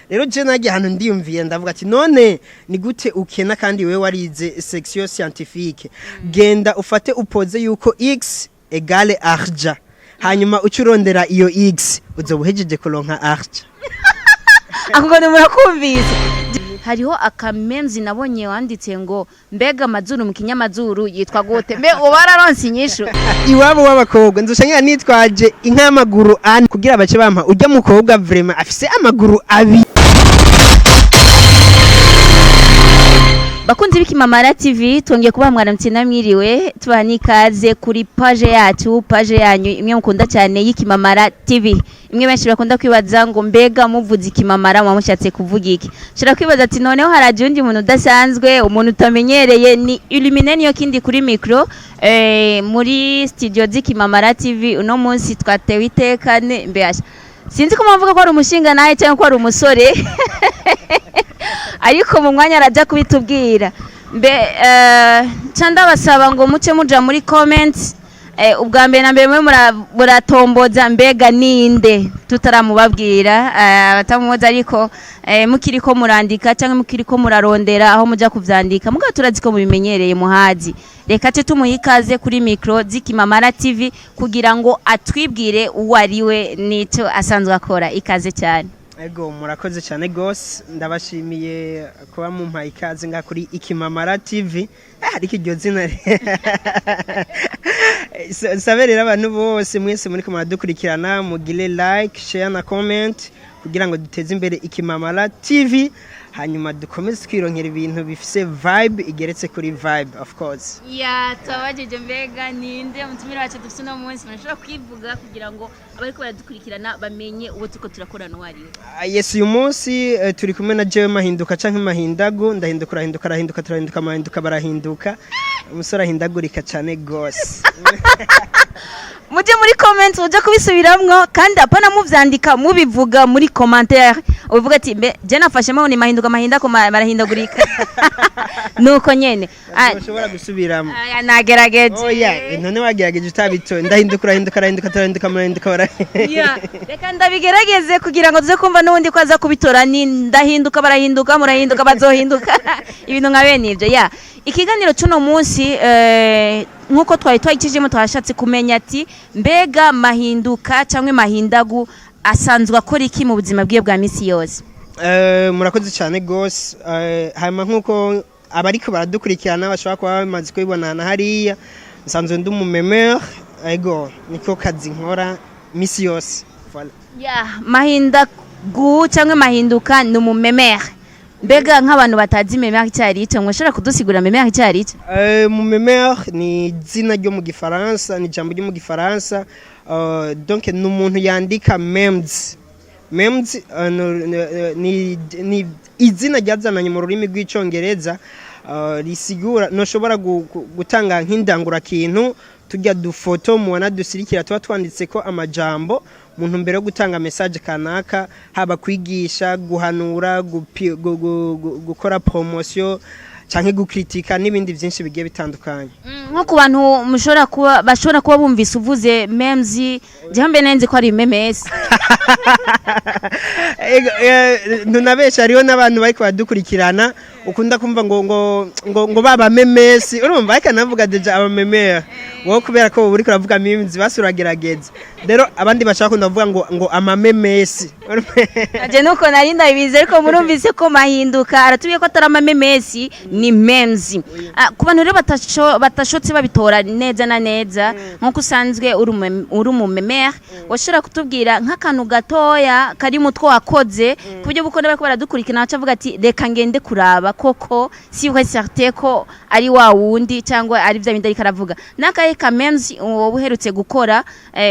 Rero je nagiye ahantu ndiyumviye, ndavuga ati: "None ni gute ukena kandi wewe warize section scientifique? Genda ufate upoze yuko x égale argent, hanyuma uce urondera iyo x, uzoba uhejeje kuronka argent." Ako kantu murakumvise. Hariho akamemzi nabonye wanditse ngo: "Mbega amazuru mu kinyamazuru yitwa gute?" Mbe uba wararonse inyishu? Iwabo w'abakobwa nzosha ngira nitwaje inka y'amaguru ane kugira bace bampa ujya mukobwa vraiment afise amaguru abiri. Bakunzi b'Ikimamara TV, twongeye kubaha mwaramutse namwiriwe, tubaha n'ikaze kuri page yacu, page yanyu imwe mukunda cyane y'Ikimamara TV, imwe benshi bakunda kwibaza ngo: "Mbega muvuze Ikimamara muba mushatse kuvuga iki?" Ushobora kwibaza ati: "Noneho haraje undi muntu udasanzwe, umuntu utamenyereye." Ni Illumine niyo kindi kuri micro muri studio z'Ikimamara TV. Uno munsi twatewe iteka ne mbasha sinzi ko mpamvuga ko ari umushinga nawe cyangwa ko ari umusore, ariko mu mwanya arajya kubitubwira. Mbe nca ndabasaba ngo muce muja muri comments. Ubwa mbere na mbere mwe muratomboza mbega ninde tutaramubabwira, abatamuzi, ariko mukiriko murandika cyangwa mukiriko murarondera aho muja kuvyandika, mugabo turazi ko mubimenyereye muhazi. Reka ce tumuhe ikaze kuri micro z'Ikimamara TV kugira ngo atwibwire uwo ari we n'icyo asanzwe akora. Ikaze cyane. Ego, murakoze cyane gose, ndabashimiye kuba mumpaye ikaze nga kuri Ikimamara TV. Ariko iryo zina, sabe rero abantu bose mwese muri muradukurikirana, mugire like, share na comment kugira ngo duteze imbere Ikimamara TV, hanyuma dukomeze twironkera ibintu bifise vibe igeretse kuri vibe, of course. Ya, twabajije mbega ninde umutumire wacu dufite uno munsi. Murashobora kwivuga kugira ngo abariko baradukurikirana bamenye uwo turiko turakorana uwo ari we? Ah, yes, uyu munsi turi kumwe na jewe Mahinduka canke Mahindagu. Ndahinduka, urahinduka, arahinduka, turahinduka, mahinduka barahinduka, umusore ahindagurika cane gose. Mujye muri comment, mujye kubisubiramwo, kandi apana muvyandika, mubivuga muri commentaire, uvuga ati: "Mbe je nafashemo ni Mahinduka, Mahinda ko barahindagurika." Nuko nyene. Ah, ushobora gusubiramo. Aya, nagerageje. Oya, none wagerageje utabitoye. Ndahinduka, urahinduka, arahinduka, turahinduka, murahinduka, bara Ya, reka ndabigerageze kugira ngo tuze kumva n'ubundi ko aza kubitora. Ni ndahinduka, barahinduka, murahinduka, bazohinduka, ibintu nka bene ibyo. Ya, ikiganiro cy'uno munsi, nk'uko twari twayikijemo, twashatse kumenya ati: mbega Mahinduka cyangwa Mahindagu asanzwe akora iki mu buzima bwiwe bwa misi yose? Murakoze cyane gose. Hanyuma nk'uko abariko baradukurikirana bashobora kuba bamaze kubibona na hariya, nsanzwe ndi umumemeur. Ego, niko kazi nkora misi yose. Voilà. Ya, Mahindagu cyangwa Mahinduka ni umumemere. Mbega nk'abantu batazi memere icyo ari cyo, mwashobora kudusigurira memere icyo ari cyo? Mumemeur ni izina ryo mu Gifaransa, ni ijambo ryo mu Gifaransa. Donc ni umuntu yandika memes. Memes ni izina ryazananye mu rurimi rw'Icongereza, risigura ntushobora gutanga nk'indangurakintu, tujya dufoto mubona dusirikira tuba twanditse ko amajambo mu ntumbero yo gutanga message kanaka, haba kwigisha, guhanura, gukora promotion canke gukritika n'ibindi byinshi bigiye bitandukanye. Nko ku bantu mushobora kuba bashobora kuba bumvise uvuze memes, jewe mbe nenzi ko ari memes. Ego, ntunabesha, hariho n'abantu bariko baradukurikirana ukunda kumva ngo baba memesi, urumva, ariko navuga déjà abamemere wowe kubera ko uriko uravuga memes, basi uragerageza. Rero abandi bashaka kunda kuvuga ngo amamemesi. Naje nuko nari ndabizi, ariko murumvise ko Mahinduka aratubwiye ko atari amamemesi, ni memes. Ah, ku bantu rero batashotse babitora neza na neza, nkuko usanzwe uri umumemere, washobora kutubwira nk'akantu gatoya kari mu two wakoze, ku buryo buko bariko baradukurikirana baca avuga ati: "Reka ngende kuraba koko si vrai certain ko ari wa wundi cyangwa ari bya bindi ariko aravuga." N'akahe ka memes wowe uherutse gukora,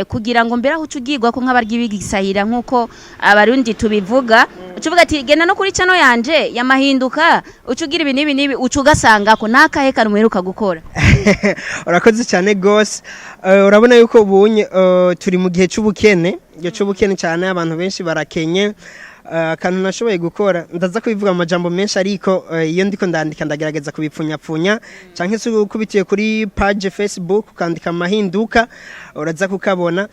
kugira ngo mbere aho uca ugirwa ko nk'abarya ibigisahira, nk'uko Abarundi tubivuga, uca uvuga ati: "Genda no kuri channel yanje ya Mahinduka, uca ugira ibi n'ibi n'ibi, uca ugasanga ko." N'akahe kantu muheruka gukora? Urakoze cyane gose. Urabona yuko ubunye turi mu gihe c'ubukene, igihe c'ubukene cyane, abantu benshi barakenye. Akantu nashoboye gukora, ndaza kubivuga mu majambo menshi, ariko iyo ndiko ndandika ndagerageza kubipfunyapfunya, canke se ukubitiye kuri page Facebook ukandika Mahinduka uraza kukabona.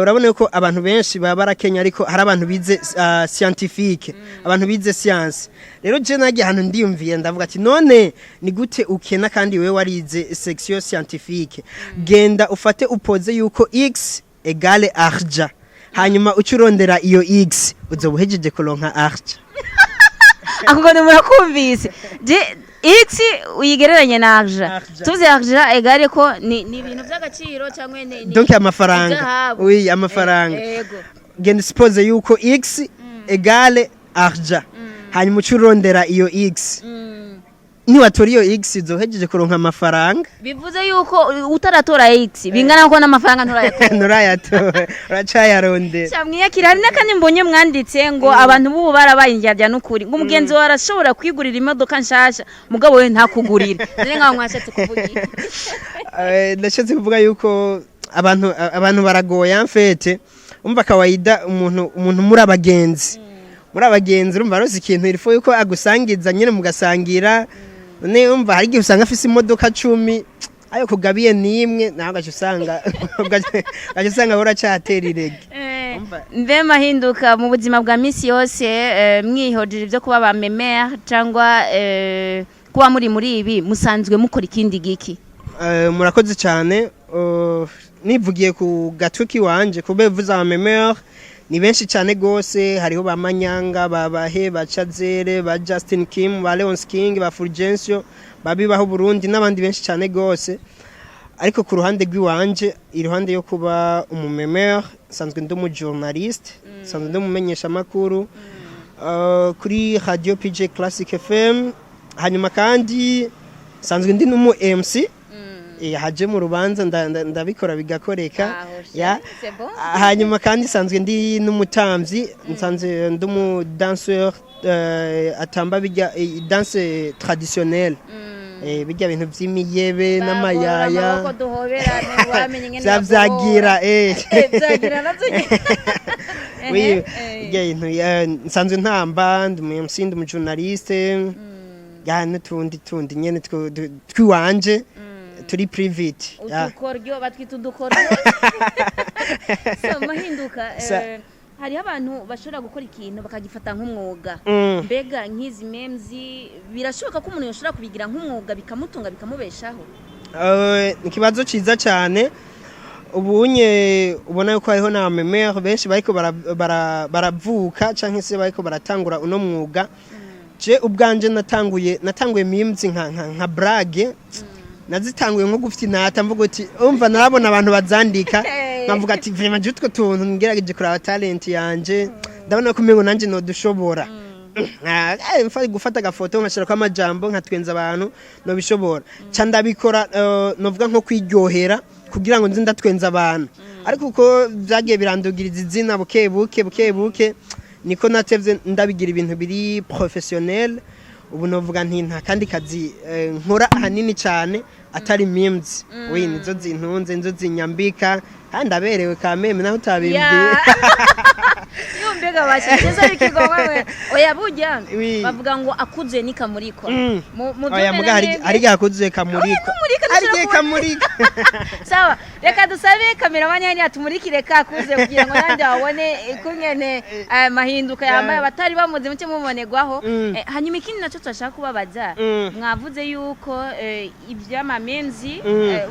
Urabona yuko abantu benshi baba barakenya, ariko hari abantu bize scientifique, abantu bize science. Rero je nagiye ahantu ndiyumviye, ndavuga ati: "None ni gute ukena kandi wewe warize section scientifique? Genda ufate upoze yuko x égale argent, hanyuma uca urondera iyo x, uzoba uhejeje kuronka argent." Ako kantu murakumvise? Je x uyigereranye na argent. Argent. Tuvuze argent égale ko ni ibintu by'agaciro cyangwa ni Donc amafaranga. Izahabu. Oui, amafaranga. Yego. Genda suppose yuko x égale argent, hanyuma uca urondera iyo x. Niwatora iyo x uzohejeje kuronka amafaranga. Bivuze yuko utaratora x bingana ko n'amafaranga nturayatora. Nturayatora, uracayarondera. Mwiyakira. Hari n'akandi mbonye mwanditse ngo abantu b'ubu barabaye indyarya n'ukuri, ngo umugenzi wawe arashobora kwigurira imodoka nshasha, mugabo we ntakugurire. None nkaho mwashatse kuvuga iki? Ndashatse kuvuga yuko abantu baragoye. En fait, umva, kawaida umuntu muri abagenzi, urumva arose ikintu, il faut yuko agusangiza nyine, mugasangira. None umva, hari igihe usanga afise imodoka 10, ayo kugabiye nimwe, nawe ugaca usanga uracatera irege. Umva. Mbe Mahinduka, mu buzima bwa misi yose, mwihojeje ibyo kuba ba memeur cyangwa kuba muri ibi, musanzwe mukora ikindi giki? Murakoze cyane. Nivugiye ku gatwe kiwanje, kube vuza aba memeur ni benshi cyane gose. Hariho ba Manyanga, ba Bahe, ba Chazere, ba Justin Kim, ba Leon King, ba Fulgencio, ba Bibaho Burundi n'abandi benshi cyane gose. Ariko ku ruhande rw'iwanje, iruhande yo kuba umumemeur, nsanzwe ndi umujournaliste, nsanzwe ndi umumenyeshamakuru kuri radio PJ Classic FM. Hanyuma kandi nsanzwe ndi n'umu MC. Haje mu rubanza ndabikora bigakoreka. Ya. Hanyuma kandi nsanzwe ndi n'umutamvyi, nsanzwe ndi umu danseur atamba bijya danse traditionnelle, bijya bintu vy'imiyebe n'amayaya vya vyagira. Vyagira navyo. Oui, bijya bintu nsanzwe ntamba, ndi umu MC, ndi umu journaliste, ya, n'utundi tundi nyene twiwanje turi private, ya. Udukoryo batwita udukoryo. So Mahinduka, hariho abantu bashobora gukora ikintu bakagifata nk'umwuga. Mbega nk'izi memes, birashoboka ko umuntu yashobora kubigira nk'umwuga, bikamutunga, bikamubeshaho? Ikibazo ciza cyane. Ubunye ubona yuko hariho na memeur benshi bariko baravuka canke se bariko baratangura uno mwuga. Je ubwanje natanguye memes nka blague. Nazitanguye nko gufite inata, mvuga uti umva, narabona abantu bazandika, nkavuga ati: "Vraiment, je utwo tuntu ngerageje kuraba talent yanje, ndabona ko umengo nanje nodushobora." Gufata agafoto nkashirako amajambo nkatwenza abantu, nobishobora. Ca ndabikora, novuga nko kwiryohera kugira ngo nze ndatwenza abantu. Ariko uko vyagiye birandugiriza izina buke buke buke buke, niko natevye ndabigira ibintu biri professionnel. Ubu novuga nti nta kandi kazi nkora ahanini cyane atari memes. Oui, nizo zintunze, nizo zinyambika, kandi aberewe ka meme naho utabimbwiye. Yo, mbega bashikiza bikigomwe, oya burya bavuga ngo akuze ni kamurikwa. Mu Oya, muga hari igihe akuzuye kamurikwa. Kumurika. Hari igihe Dushobora. Kamurika. Sawa, reka dusabe kameramani yani atumurikire kakuze kugira ngo nandi babone kungene aya Mahinduka yambaye, abatari bamuzi muce mubonerwaho. Hanyuma ikindi naco turashaka kubabaza, mwavuze yuko ivy'ama memes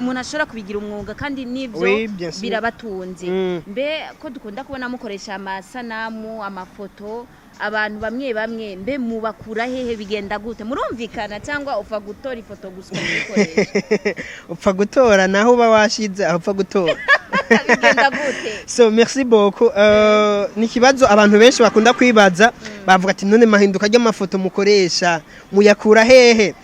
umuntu ashobora kubigira umwuga kandi nivyo Oui, bien sûr. birabatunze. Mbe ko dukunda kubona mukoresha amasanamu, amafoto, abantu bamwe bamwe, mbe mubakura hehe? Bigenda gute? Murumvikana cyangwa upfa gutora ifoto gusa ukayikoresha? Upfa gutora naho uba washize aho, upfa gutora. Bigenda gute? So merci beaucoup. Ni ikibazo abantu benshi bakunda kwibaza, bavuga ati: "None Mahinduka ry'amafoto mukoresha muyakura hehe?"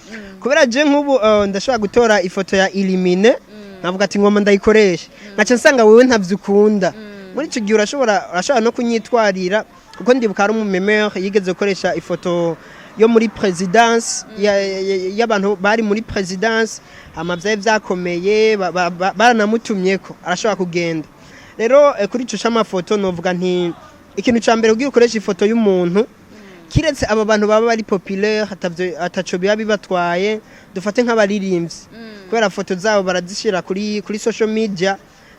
Kubera je nk'ubu ndashobora gutora ifoto ya Illuminé, nkavuga ati ngoma ndayikoresha, nkaca nsanga wewe ntavyo ukunda. Muri ico gihe urashobora no kunyitwarira, kuko ndibuka hari umumemeur yigeze gukoresha ifoto yo muri présidence, y'abantu bari muri présidence, hama vyari vyakomeye, baranamutumyeko, arashobora kugenda. Rero kuri ico c'amafoto novuga nti Ikintu ca mbere, kugira ukoresha ifoto y'umuntu, kiretse aba bantu baba bari populaire, ataco biba bibatwaye, dufate nk'abaririmbyi, kubera foto zabo barazishira kuri social media,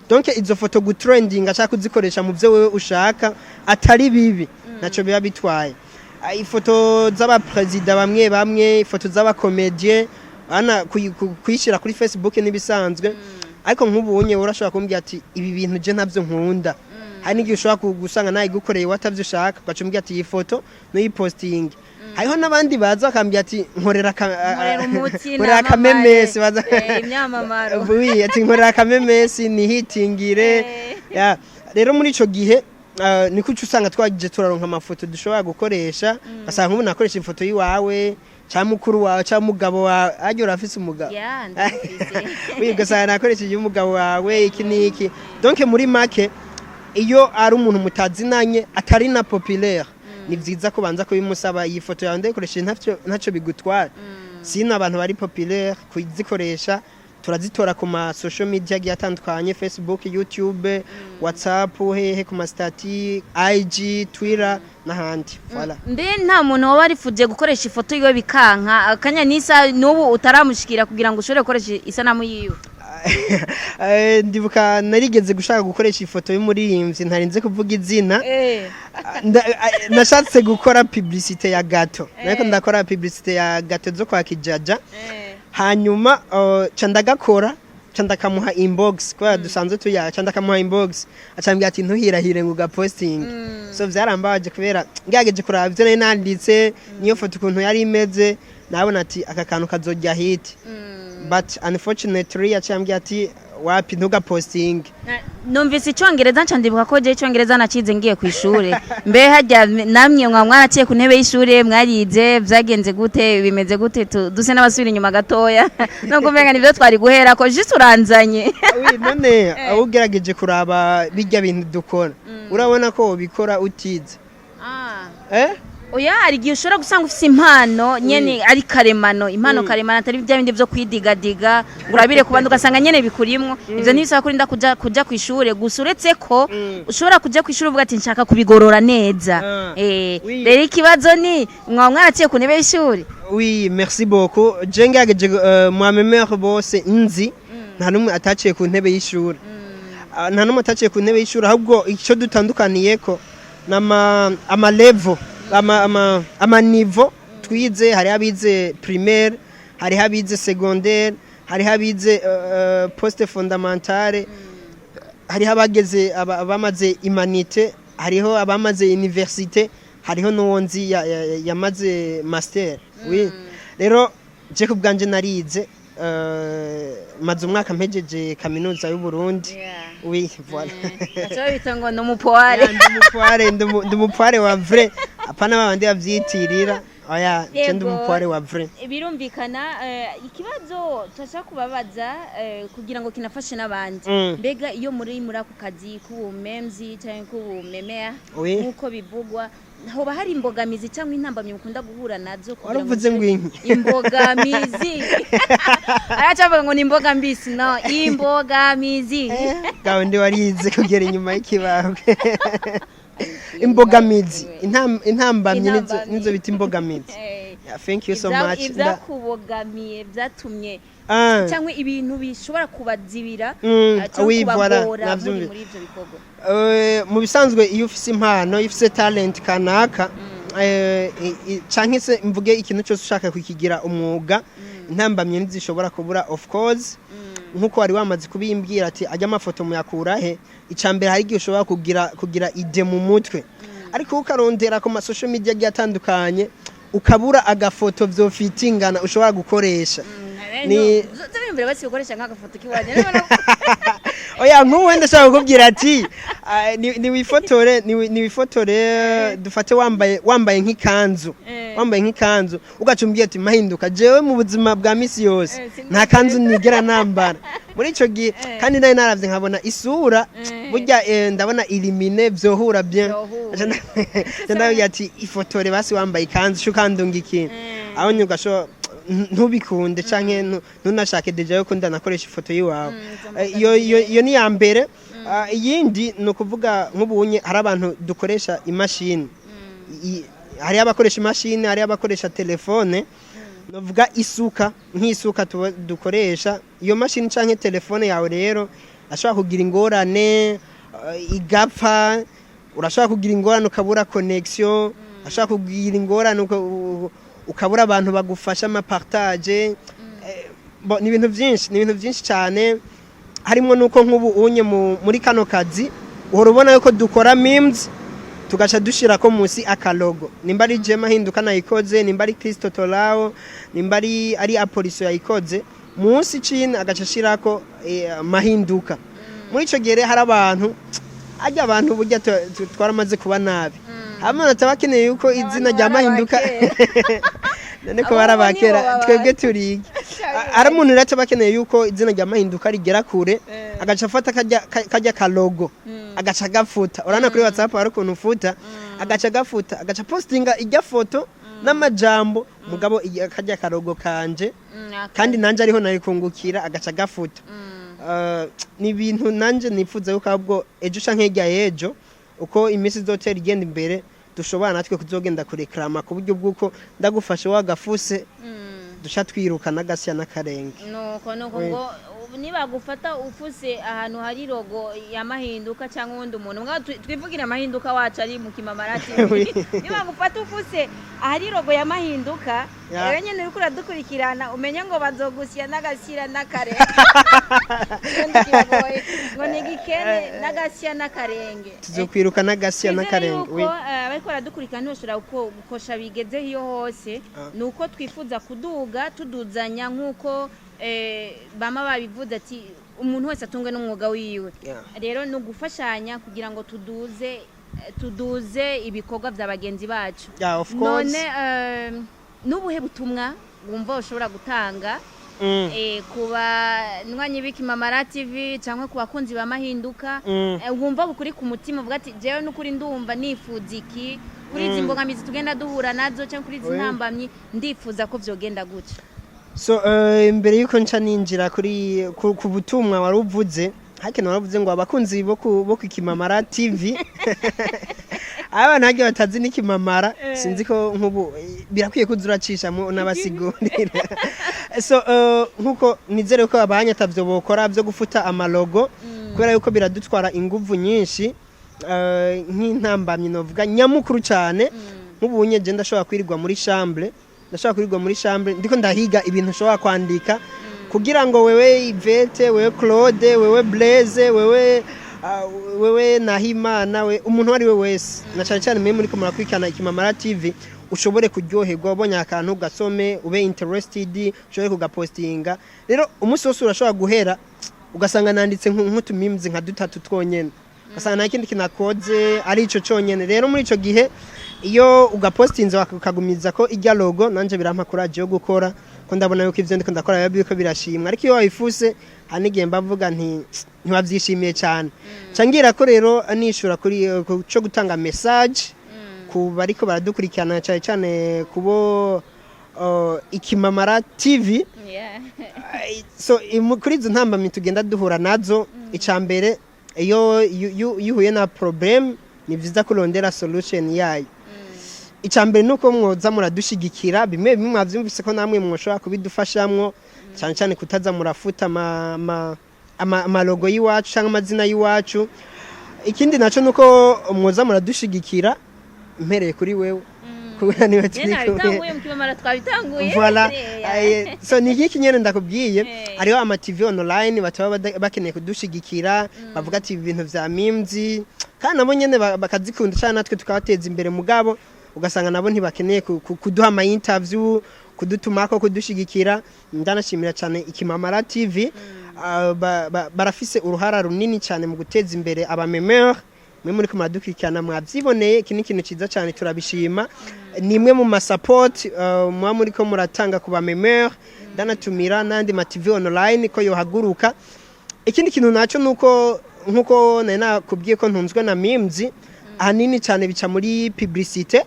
donc izo foto gutrendinga cyangwa kuzikoresha mu byo wewe ushaka atari bibi, ntaco biba bitwaye. Ifoto z'abaperezida bamwe bamwe, ifoto z'abacomédiens bana kuyishyira kuri Facebook n'ibisanzwe. Ariko nk'ubunye urashobora kumbwira ati ibi bintu je ntabyo nkunda. Hari n'igihe ushobora gusanga nayigukoreye watavyo ushaka, ugaca umbwira ati iyi foto nuyipostinge. Hariho n'abandi baza bakambwira ati nkorera Nkorera umuti. Nkorera akamemesi baza. Imyamamaro. Oui, ati nkorera akamemesi nihitingire. Ya, rero muri ico gihe niko uca usanga twagije turaronka amafoto dushobora gukoresha, ugasanga nk'ubu nakoresha ifoto y'iwawe cyangwa mukuru wawe cyangwa umugabo wawe. Arya urafise umugabo? Ya, ndamufise. Oui, ugasanga nakoresheje umugabo wawe iki n'iki. Donc muri make, iyo ari umuntu mutazinanye, atari na populaire, ni vyiza kubanza kubimusaba: iyi foto yawe ndayikoresheje, ntacyo bigutwara? Sino abantu bari populaire kuzikoresha turazitora ku ma social media agiye atandukanye: Facebook, YouTube, WhatsApp, hehe, ku ma statut, IG, Twitter n'ahandi. Voilà. Mbe nta muntu waba warifuje gukoresha ifoto yiwe bikanka, akanya n'isa n'ubu utaramushikira kugira ngo ushobore gukoresha isanamu yiwe? Ndibuka narigeze gushaka gukoresha ifoto y'umuririmbyi ntarinze kuvuga izina. Nashatse gukora publicité ya gâteau, ariko ndakora publicité ya gâteau zo kwa Kijaja. Hanyuma ca ndagakora, ca ndakamuha inbox, kubera dusanzwe tuya, ca ndakamuha inbox, acambwira ati ntuhirahire ngo ugaposting. So vyarambabaje, kubera ngerageje kuraba ivyo nari nanditse niyo foto ukuntu yari imeze, nabona ati aka kantu kazojya hit, but unfortunately yaciye ambwira ati wapi, ntugaposting. Numvise icyongereza nca ndibuka ko je icyongereza nacize ngiye ku ishure. Mbe harya namwe mwa mwaraciye ku ntebe y'ishure, mwarize, vyagenze gute, bimeze gute? Duse n'abasubira inyuma gatoya, nubwo umenga nivyo twari guhera ko juste uranzanye. Oui, none aho ugerageje kuraba bijya bintu dukora, urabona ko wobikora utize? Eh. Oya, hari igihe ushobora gusanga ufise impano nyene ari karemano, impano karemano, atari bya bindi vyo kwidigadiga ngo urabire ku bandi, ugasanga nyene bikurimwo. Ivyo ntibisaba kurinda kuja kw'ishure gusa, uretse ko ushobora kuja kw'ishure uvuga ati nshaka kubigorora neza. Rero ikibazo ni mwaba mwaraciye ku ntebe y'ishuri? Oui, merci beaucoup. Je ngerageje mu memeur bose nzi, nta numwe ataciye ku ntebe y'ishuri. Nta numwe ataciye ku ntebe y'ishuri, ahubwo icyo dutandukaniyeko nama ama level, ama niveau twize. Hariho abize primaire, hariho abize secondaire, hariho abize poste fondamentale, hariho abageze abamaze humanités, hariho abamaze université, hariho n'uwo nzi yamaze master. Oui, rero je ku bwanje narize, maze umwaka mpejeje kaminuza y'u Burundi. Oui, voilà. Baca babita ngo ni umupoire. Ndi umupoire, ndi umupoire wa vrai, apana babandi bavyitirira. Oya, je ndi Yego. umupoire wa vrai. Birumvikana. Ikibazo turashaka kubabaza kugira ngo kinafashe n'abandi. Mbega iyo muri ako kazi k'ubumemzi cyangwa k'ubumemea, nk'uko bivugwa, hoba hari imbogamizi cyangwa intambamyi mukunda guhura nazo kugira ngo Waravuze ngo inki? Imbogamizi. Aracavuga ngo ni imboga mbisi, no imbogamizi. Gawe ndi warize kugera inyuma y'ikibaho. Imbogamizi, intambamyi Intambamyi. Nizo bita imbogamizi. Yeah, thank you so much. Ibyakubogamiye byatumye cyangwa ibintu bishobora kubazibira cyangwa Oui, voilà, kubagora muri navyumvise. muri ibyo bikorwa. Mu bisanzwe iyo ufise impano, iyo ufise talent kanaka, canke se mvuge ikintu cyose ushaka kukigira umwuga, intambamyi ntizishobora kubura, of course. Nkuko wari wamaze kubimbwira ati ajya amafoto muyakura he, icya mbere hari igihe ushobora kugira idée mu mutwe, ariko ukarondera ku ma social media agiye atandukanye, ukabura agafoto vyofitingana ushobora gukoresha. Ni basi gukoresha nk'agafoto k'iwanyu. Oya, nk'ubu wenda ashaka kukubwira ati ni wifotore, ni wifotore, dufate wambaye nk'ikanzu, wambaye nk'ikanzu, ugaca umbwira ati mahinduka, jewe mu buzima bwa misi yose nta kanzu nigera nambara. Muri ico gihe kandi nari naravye nkabona isura burya, ndabona ilimine vyohura bien. Vyohura. Aca ndabwira ati ifotore basi wambaye ikanzu sho ukandunga ikintu aho nyugasho ntubikunde canke ntunashake déjà yuko ndanakoresha ifoto yiwawe. Iyo ni ya mbere. Iyindi ni ukuvuga nk'ubunye hari abantu dukoresha imashini. Hariho abakoresha imashini, hariho abakoresha telefone. Novuga isuka, nk'isuka dukoresha iyo mashini canke telefone yawe, rero ashobora kugira ingorane, igapfa. Urashobora kugira ingorane ukabura connection, ashobora kugira ingorane ukabura abantu bagufasha ama partage. Bo, ni ibintu byinshi, ni ibintu byinshi cyane, harimo nuko nk'ubu unye muri kano kazi uhora ubona yuko dukora memes, tugaca dushira ko munsi akalogo, nimba ari Jema Hinduka nayikoze, nimba ari Kristo Tolao, nimba ari Apoliso yayikoze, munsi cini agaca ashirako Mahinduka. Muri ico gihe rero hari abantu ajya, abantu burya twaramaze kuba nabi, hamwe atabakeneye yuko izina rya Mahinduka none ko Abo barabakera nibo babazi. Twebwe turige ari umuntu rero ataba akeneye yuko izina rya Mahinduka rigera kure, agaca afata kajya kalogo, agaca gafuta. Urabona kuri WhatsApp hari ukuntu ufuta, agaca gafuta, agaca postinga ijya foto n'amajambo, mugabo kajya kalogo kanje, kandi nanje ariho nari kungukira, agaca gafuta. Ni ibintu nanje nifuza yuko ahubwo ejo canke hirya y'ejo, uko iminsi izotera igenda imbere, dushobora natwe kuzogenda kureklama ku buryo bw'uko ndagufashe wagafuse, duca twiruka n'agasya n'akarenge. Nuko Oui. ngo ubu nibagufata ufuse ahantu hari logo ya Mahinduka cyangwa uwundi muntu, mugabo twivugire Mahinduka wacu ari mu Kimamara TV. Oui. Nibagufata ufuse ahari logo ya Mahinduka, rero nyine uriko uradukurikirana, umenye ngo bazogusya n'agashyira n'akarenge. Ikirundi kiragoye, ngo ni igikene n'agasya n'akarenge. Tuzokwiruka n'agasya Twizere n'akarenge. yuko Oui. abariko baradukurikirana ntibashobora gukosha bigezeho iyo hose. Ni uko twifuza kuduga tuduzanya, nk'uko bama babivuze ati umuntu wese atungwe n'umwuga wiwe. Rero ni ugufashanya kugira ngo tuduze ibikorwa bya bagenzi bacu. Yeah, of course. None n'ubuhe butumwa wumva ushobora gutanga ku banywanyi b'Ikimamara TV cyangwa ku bakunzi ba Mahinduka, wumva bukuri ku mutima, uvuga ati jewe n'ukuri ndumva nifuza iki kuri izi mbogamizi tugenda duhura nazo, cyangwa kuri izi ntambamyi, ndifuza ko vyogenda gutya? So imbere yuko nca ninjira kuri ku butumwa wari uvuze, hakino waravuze ngo abakunzi bo ku Kimamara TV, abantu hagiye batazi n'Ikimamara, sinzi ko nk'ubu birakwiye kuza uracishamo n'abasigurira. So nkuko nizere ko abanya atavyo bokora byo gufuta amalogo, kubera yuko biradutwara inguvu nyinshi. Nk'intambamyi novuga nyamukuru cyane, nk'ubu nye je ndashobora kwirirwa muri chambre, ndashobora kwirirwa muri chambre ndiko ndahiga ibintu ushobora kwandika kugira ngo wewe Ivete, wewe Claude, wewe Blaise, wewe Nahimana, we umuntu uwo ari we wese, na cyane cyane mwe muriko murakurikirana Ikimamara TV, ushobore kuryoherwa ubonye akantu, gasome, ube interested, ushobore kugapostinga. Rero umunsi wose urashobora guhera ugasanga nanditse nk'utumimzi nka dutatu twonyene, ugasanga nta kindi kinakoze ari ico conyene. Rero muri ico gihe iyo ugapostinze ukagumiza ko ijya logo, nanje birampa courage yo gukora, ko ndabona yuko ivyo ndiko ndakora biba biriko birashimwa. Ariko iyo wabifuse, hari n'igihe mbavuga nti ntiwavyishimiye cyane. Ca ngira ko rero nishura kuri ku co gutanga message ku bariko baradukurikirana, cyane cyane kubo Ikimamara TV. So kuri izo ntambamyi tugenda duhura nazo, icya mbere, iyo uhuye na problem, ni byiza kurondera solution yayo. Icya mbere ni uko mwoza muradushigikira. Bimwe bimwe mwabyumvise ko namwe mwoshobora kubidufashamwo, cyane cyane kutaza murafuta amalogo y'iwacu cyangwa amazina y'iwacu. Ikindi nacyo ni uko mwoza muradushigikira, mpereye kuri wewe, kubera niwe turi kumwe. Nabitanguye mu Kimamara, twabitanguye. Voilà. So ni iki nyene ndakubwiye? Hariho ama TV online bataba bakeneye kudushigikira, bavuga ati ibi bintu vya memes, kandi nabo nyene bakazikunda cyane, natwe tukabateza imbere, mugabo ugasanga nabo ntibakeneye kuduha ama interview, kudutumako, kudushigikira. Ndanashimira cyane Ikimamara TV. Barafise uruhara runini cyane mu guteza imbere abamemeur. Mwe muri ko muradukurikirana mwabyiboneye, iki ni ikintu cyiza cyane, turabishima. Ni imwe mu masapoti muba muri ko muratanga ku bamemeur. Ndanatumira n'andi ma TV online ko yohaguruka. Ikindi kintu nacyo ni uko nkuko nari nakubwiye ko ntunzwe na memes, ahanini cyane bica muri publicité.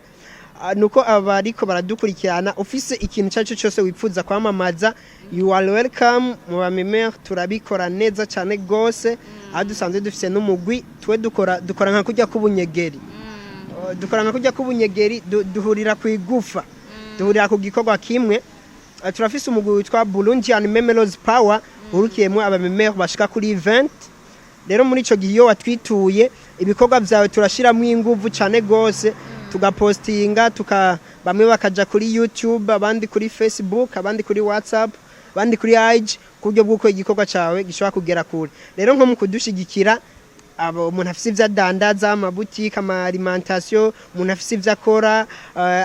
Nuko abariko baradukurikirana, ufise ikintu icyo cyose wifuza kwamamaza, you are welcome. Mu bamemere turabikora neza cyane gose, aho dusanzwe dufise n'umugwi. Twe dukora nka kurya k'ubunyegeri. Dukora nka kurya k'ubunyegeri, duhurira ku igufa, duhurira ku gikorwa kimwe. Turafise umugwi witwa Burundian Memelos Power, urukiyemwo abamemere bashika kuri 20. Rero muri ico gihe, iyo watwituye ibikorwa vyawe, turashiramo inguvu cane gose, tugapostinga, bamwe bakaja kuri YouTube, abandi kuri Facebook, abandi kuri WhatsApp, abandi kuri IG, ku buryo bw'uko igikorwa cawe gishobora kugera kure. Rero nko mu kudushigikira, abo umuntu afise ivyo adandaza, amabutike, ama alimentation, umuntu afise ivyo akora,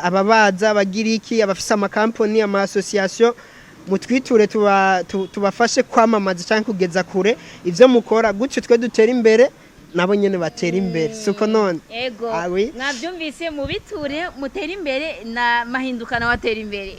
ababaza, abagiriki, abafise amakampani, ama association, mutwiture tubafashe kwamamaza cyangwa kugeza kure ivyo mukora. Gutyo twe dutera imbere, nabo nyene batera imbere, suko none? Ego. Ah, oui. Mwabyumvise, mubiture mutere imbere na Mahindukana watera imbere.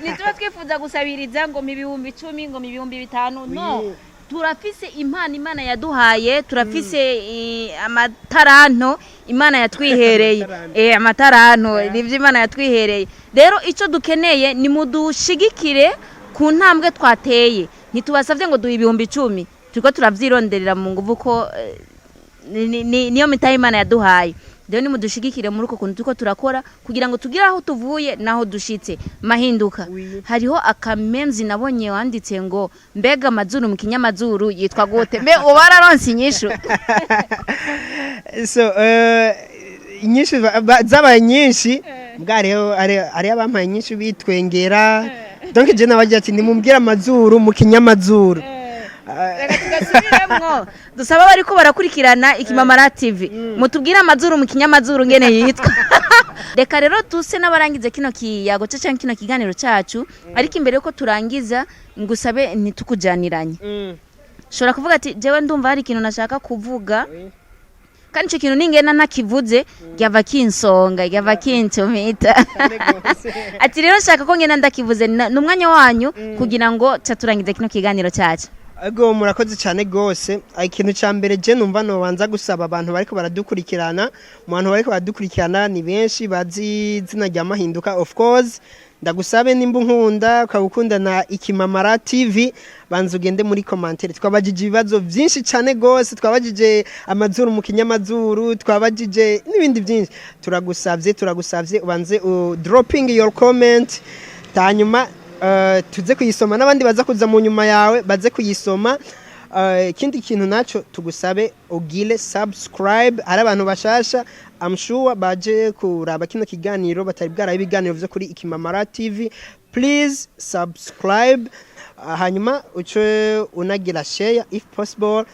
Ntituba twifuza gusabiriza ngo mu 10,000, ngo mu 5000, no. Turafise impano Imana yaduhaye, turafise amataranto Imana yatwihereye. Amataranto. Amataranto nibyo Imana yatwihereye. Rero icyo dukeneye ni mudushigikire ku ntambwe twateye. Ntitubasabye ngo duhe 10,000, turiko turavyironderera mu nguvu ko niyo mitahe Imana yaduhaye. Rero nimudushigikire muri uko kuntu turiko turakora kugira ngo tugire aho tuvuye naho dushitse. Mahinduka, hariho akamemzi nabonye wanditse ngo mbega amazuru mu kinyamazuru yitwa gute? Mbe uba wararonse inyishu? So inyinshi zabaye nyinshi mbwa hariho hariho abampaye inyinshi bitwengera. Donc je nabagira ati: "Nimumbwire amazuru mu kinyamazuru." Reka tugasubiremwo, dusaba bariko barakurikirana Ikimamara TV, mutubwire amazuru mu kinyamazuru ngene yitwa. Reka rero tuse n'abarangiza kino kiyago canke kino kiganiro cacu, ariko imbere yuko turangiza ngusabe ntitukujaniranye. Ushobora kuvuga ati: "Jewe ndumva hari ikintu nashaka kuvuga, kandi ico kintu ningena ntakivuze ryava kinsonga, ryava kincumita." Cane gose. Ati: "Rero nshaka ko ngenda ndakivuze." Ni umwanya wanyu kugira ngo ca turangize kino kiganiro cacu. Ego, murakoze cyane gose. Ikintu cya mbere je numva nobanza gusaba abantu bariko baradukurikirana, mu bantu bariko baradukurikirana ni benshi bazi izina rya Mahinduka, of course. Ndagusabe, nimba unkunda, ukaba ukunda na Ikimamara TV, banza ugende muri commentaire. Twabajije ibibazo byinshi cyane gose, twabajije amazuru mu kinyamazuru, twabajije n'ibindi byinshi. Turagusabye ubanze dropping your comment, hanyuma tuze kuyisoma, n'abandi baza kuza mu nyuma yawe baze kuyisoma. Ikindi kintu naco tugusabe, ugire subscribe. Hari abantu bashasha, I'm sure, baje kuraba kino kiganiro batari bwarabe ibiganiro vyo kuri Ikimamara TV. Please subscribe. Hanyuma uce unagira share if possible,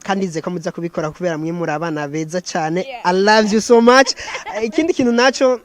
kandi nze ko muza kubikora kubera mwe muri abana beza cyane. I love you so much. Ikindi kintu naco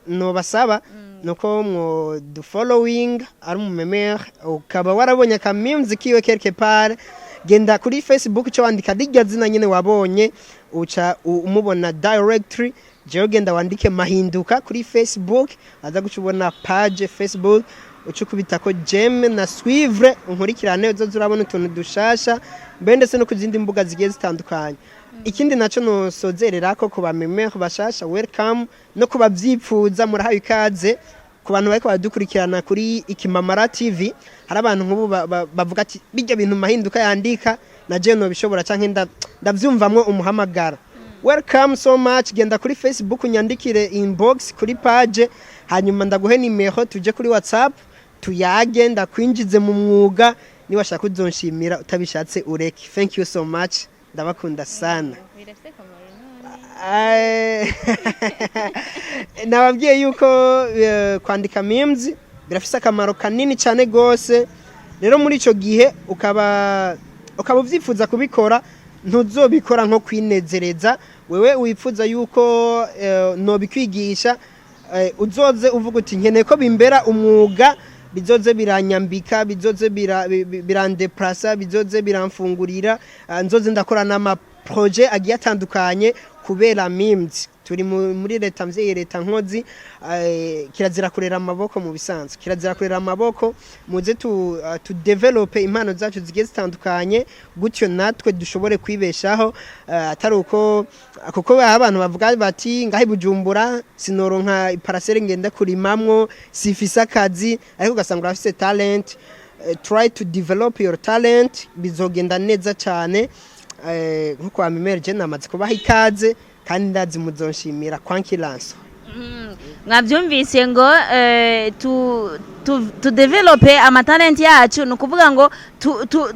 nobasaba nuko mwo du following. Ari umumemere, ukaba warabonye aka memes kiwe quelque part, genda kuri Facebook, cyo wandika rirya zina nyene wabonye, uca umubona directly. Jewe genda wandike Mahinduka kuri Facebook, aza guca ubona page Facebook, uca ukubita ko j'aime na suivre, unkurikirane, uzoza urabona utuntu dushasha mbe ndetse no ku zindi mbuga zigiye zitandukanye. Ikindi naco nosozerera ko ku bamemere bashasha, welcome, no kubavyipfuza murahawe ikaze. Ku bantu bariko baradukurikirana kuri Ikimamara TV, hari abantu nk'ubu bavuga ati: "Bijya bintu Mahinduka yandika na je nobishobora, canke ndavyumvamwo umuhamagara." Welcome so much. Genda kuri Facebook, unyandikire inbox kuri page, hanyuma ndaguhe nimero, tuje kuri WhatsApp, tuyage, ndakwinjize mu mwuga. Niwashaka uzonshimira, utabishatse ureke. Thank you so much, ndabakunda sana. Nababwiye yuko kwandika memes birafise akamaro kanini cyane gose. Rero muri ico gihe ukaba uvyifuza kubikora, ntuzobikora nko kwinezereza wewe wifuza yuko nobikwigisha, uzoze uvuga uti: "Nkeneye ko bimbera umwuga, bizoze biranyambika, bizoze birandeplasa, bizoze biramfungurira, nzoze ndakora n'ama projet agiye atandukanye kubera memes." Turi muri leta mvyeyi, leta nkozi. Kirazira kurera amaboko mu bisanzwe, kirazira kurera amaboko. Muze tu développe impano zacu zigiye zitandukanye, gutyo natwe dushobore kwibeshaho, atari uko, kuko abantu bavuga bati: "Ngaho i Bujumbura sinoronka iparcelle ngenda kurimamwo, sifise akazi", ariko ugasanga urafise talent. Try to develop your talent, bizogenda neza cyane. Nkuko wamimere, je namaze kubaha ikaze kandi ndazi muzonshimira kwankiranso. Mwabyumvise ngo tu développe amatalenti yacu, ni ukuvuga ngo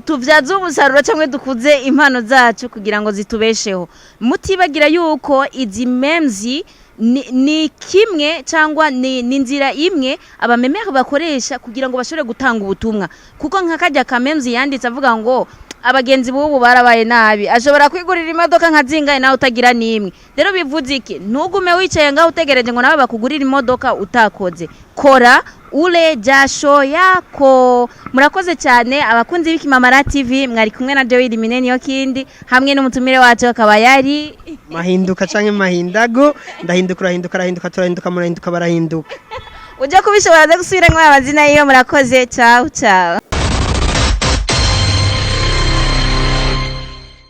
tuvyaze umusaruro cyangwa dukuze impano zacu kugira ngo zitubesheho. Mutibagira yuko izi memes ni kimwe cyangwa ni inzira imwe abamemeri bakoresha kugira ngo bashobore gutanga ubutumwa, kuko nka kajya ka memes yanditse avuga ngo abagenzi b'ubu barabaye nabi, ashobora kwigurira imodoka nka zingahe nawe utagira n'imwe. Rero bivuze iki? Ntugume wicaye ngaho utegereje ngo nawe bakugurire imodoka utakoze. Kora ule jasho yako. Murakoze cyane, abakunzi b'Ikimamara TV. Mwari kumwe na Joey Mineni yo kindi hamwe n'umutumire wacu akaba yari Mahinduka canke Mahindago. Ndahinduka, urahinduka, arahinduka, turahinduka, murahinduka, barahinduka. Ujya kubishobora aza gusubiramo amazina yiwe. Murakoze, ciao ciao.